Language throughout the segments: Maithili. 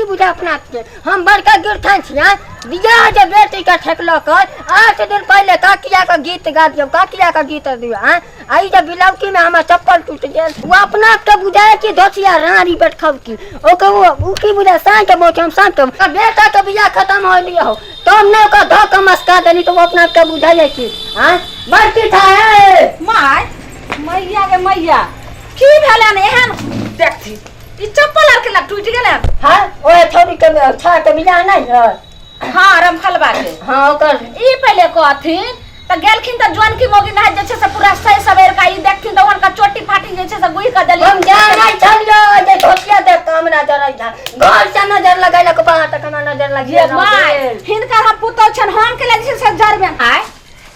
बुझा अपना आपके हम बड़का गिरथन छियै बियाह जे बेटी के ठेकलक 8 दिन पहिले काकिया के गीत गा दियौ, काकिया के गीत दियौ। आँय, आ ई जे बिलौकी में हमर चप्पल टूट गेल, ओ अपना आपके बुझाए कि धोतिया रानी बैठखब की ओके ओ की बुझाए साँझ के बोझ हम साँझ के बेटा के बियाह खत्म हो लियो हो तब ने ओकर धो के मस्का देली तो वो अपना आपके बुझाए कि आँय बड़की था है। माय मैया गे मैया, की भेलन एहन? देखथी, ई चप्पल आर के लग टूटि गेलन। हाँ, ओए छोरी के छा के बियाह नहीं है। हाँ, रमफलवा के। हाँ, ओकर। ई पहिले कहथिन त गेलखिन त जौन की मोगी नहाय जे छै से पूरा सही सवेर का ई देखथिन त हुनका चोटी फाटी जे छै से गुहि के देलियै। हम जानै छलियो जे धोतिया देख के हमरा जरै था, घर से नजर लगैलक, बाहर तक हमरा नजर लगी। ये माय, हिनकर हम पुतोह छन, हम के लगे छै से जरबे आय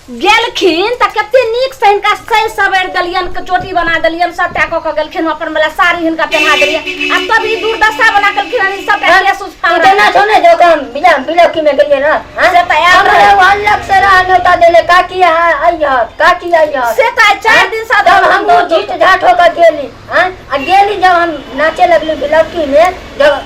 गेलखिन त कते नीक से हिनका सही सवेर देलियन, के चोटी बना देलियन, सबटा कऽ के गेलखिन, अपन वाला साड़ी हिनका पहिना देलियन आ तब ई दुर्दशा बना केलखिन हन, ई सबटा केस उस तू तो ना छोने जो काम बिना बिलौकी में गेलिए ना, हाँ? से तऽ आयल हमरा रहै। वो अलग से रहा न्योता देले, काकी आई है, काकी आई है। से तऽ आइ 4 दिन से तब हम वो झीट झाट होकर गेली, हाँ? आ गेली, जब हम नाचे लगली बिलौकी में, जब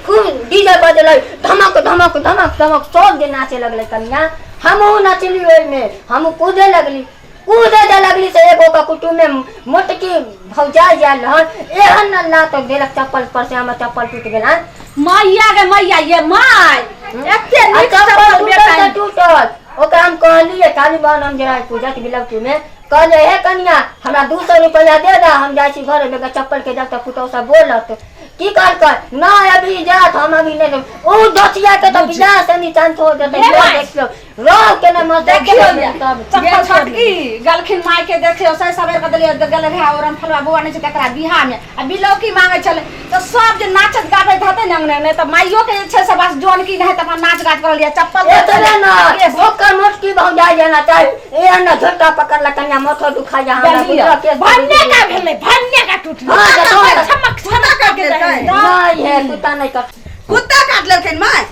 खूब डीजे बजलै, धमक धमक धमक धमक, सब जे नाचे लगलै कनिया, हमहूँ नचली ओहिमे, हम कूदे लगली, कूदे जे लगली से एगो का कुटुम्ब में मोटकी भौजाई जायल रहन, एहन न लात देलक चप्पल पर से हमर चप्पल टूट गेल, हँ? मैया गे मैया, ये my, एते आ नीक चप्पल चप्पल टूटल बेटा तऽ टूटल। ओकरा हम कहलियै, काली बहन, हम जेना पूजा के बिलौकी में कहलियै, हे कनिया, हमरा 200 रुपैआ दे दे, हम जाइ छी घर में चप्पल के जब तक पुतहु सब बोलत की कहलकै, नहि अभी जात हम अभी नहि देब। ओ दोसिया के तऽ बियाह से निचान छोड़ देतै। Hey my. देखियौ रह के नहि मत। देखियौ तब ये छोटकी गलखिन माय के, देखियौ सही सवेर के देलियै, गेल रहे और फलवा बौआ नहि छै तकरा बियाह में आ बिलौकी मांगे छलै तऽ सब जे नाचत गाबैत हेतै ने अंगने ने, तऽ माइयो के जे छै से बस जौन की नहि तऽ अपन नाच गाज करल या चप्पल एतने न ओकर मोटकी भौजाई जेना चाही, एहन न झोटा पकड़लक कनिया, माथो दुखाइया हमरा बुझलक केस। भन्ने का भेलै, भन्ने का टूटलै। हाँ, तऽ तोहर- छमक छमक काटि लेलकै। नहीं है, कुत्ता नहीं कट कुत्ता काट लेलखिन माय?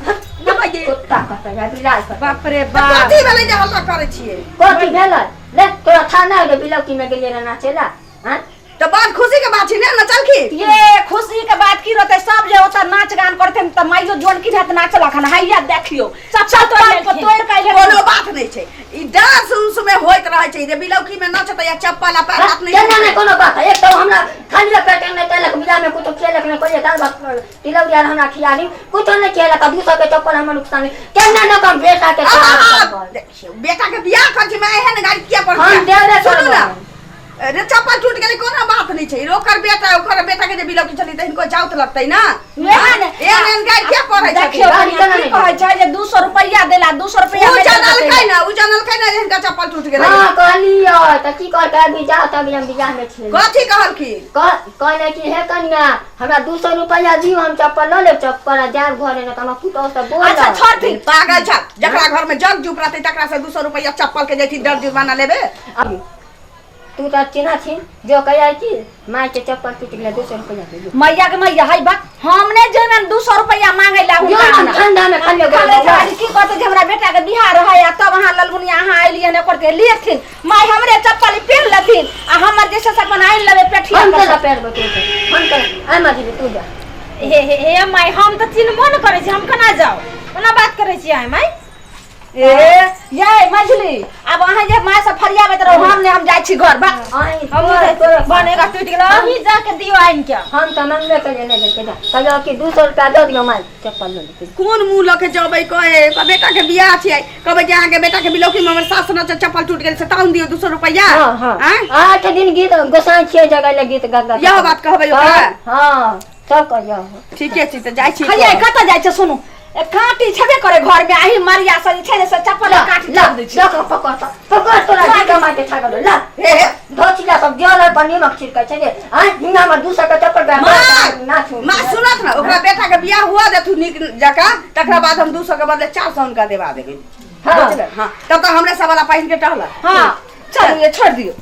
कुत्ता कटै है, बिलाइ कटै। बाप रे बाप। कथी भेलै जे हल्ला करै छियै? कथी भेलै? ले तोरा थाना गेलै, बिलौकी में गेलियै रह नाचेला, हाँ? तऽ बड़ खुशी के बात छै ने, नचलखिन। ये खुशी के बात की रहते? सब जे ओतऽ नाच गान करते तऽ माइयो जोन की रहत नाचलक हन। हैया देखियो, चप्पल तोड़ तोड़ के अइले। कोनो बात नहि छै, ई डांस उंस में होइत रहै छै जे बिलौकी में नचतै आ चप्पल आ पैर हाथ नहि। केना नहि कोनो बात है? एक तऽ हमरा खाली पेट नहि तेलक, बियाह में कुछो खियेलक नहि, कहलियै दाल भात तिलौरी आर हमरा खिया दी, कुछो नहि खियेलक आ 200 के चप्पल हमर नुकसान केना न कम बेटा के आहा, देखियौ, बेटा के बियाह कर छी मैं, एहन गाड़ी किया पर हम देबे सुनू करबै। ने रे, चप्पल टूट गेलै कोनो बात नहि छै, ओकर बेटा, ओकर बेटा के जे बिलौकी छलै तऽ हिनको जाउत लगतै ना। वएह ने। एहन एहन गाड़ी किया पढ़ै छथिन? देखियौ गाड़ी कनिया, केना की नहि कहै छै जे 200 रुपैआ देला, 200 रुपैआ उ नहि जानलकै देलकै। ने, उ जानलकै ने जे हिनका चप्पल टूट गेलै। हाँ, कहलियै तऽ की कहलकै, अभी जाओ तभी हम बियाह में छियै। कथी कहलखिन? कहले कि हे कनिया, हमरा 200 रुपैआ दियौ, हम चप्पल लऽ लेब, चप्पल आ जायब घरे, ने तऽ हमरा पुतहु सब बोलत। अच्छा छोड़थिन। पागल छ, जकरा घर में जग जुप रहतै तकरा से 200 रुपैआ चप्पल के जैथिन दर जुर्माना लेबे। अभी तू तऽ चिन्ह छी जो कहिया कि माय के चप्पल टूट गेलै, 200 रुपैआ दे दियौ। मैया के मैया, है बा, हम नहि जेबनि 200 रुपैआ मांगे ला जो हुनका हम अंगना। ठंडा में खाली खाली खाली की कहते जे हमरा बेटा के बियाह रहै आ तब अहाँ ललमुनिया अहाँ एलियै ने करते लेथिन माय हमरे चप्पल पेन लेथिन आ हमर जे छै से अपन आनि लेबै पेठिया हम पर केना से। पेरबो तू के? हम केना आइ मझली तू जा। हे हे हे my, हम तऽ चिन्हबो ने करै छी, हम केना जाउ? ओना बात करै छी आइ माय। ए ये मझली, आब अहाँ जे माय से फरियाबैत रहू, हम ने, हम जाइ छी घर बा। आइ हम तोरा बनेगा टूटि गेल, अहीं जाके दियौ आनि के। हम तऽ मंगबे करियै, नहि देलकै, जा कहियो कि 200 रुपया दऽ दियौ माय, चप्पल लऽ लेबै। कोन मुँह लऽ के जेबै कहे? बेटा के बियाह छियै, कहबै जे अहाँके बेटा के बिलौकी में हमर सास नचल, चप्पल टूट गेल से ताउन दियौ 200 रुपैआ। हाँ हाँ। आँय? 8 दिन गीत गोसाई छियै जगह ले गीत गा गा। इएह बात कहबै ओकरा? हाँ, सब कहियो। ठीके छै, तऽ जाइ छी। हैया कतऽ जाइ छै? सुनू, ए काँटी छेबे करे घर में, अही मरिया से जे छै ने से चप्पल ला काटी ला छोड़ दै छै। ला पकड़ त, पकड़, तोरा गीत मार के छागल ला। हे हे। धोचिया सब जल पर नीमक छिड़कै छै रे आँय, हिंगा में 200 के चप्पल पे माँ ना छू। माँ, सुनत ने, ओकरा बेटा के बियाह हुआ देथु नीक जकाँ, तकरा बाद हम 200 के बदले 400 हुनका देबा देबै। हाँ। बुझलियै? हाँ, तब तऽ हमरे सब वाला पहिन के टहलत। हाँ, चलू, ये छोड़ दियौ।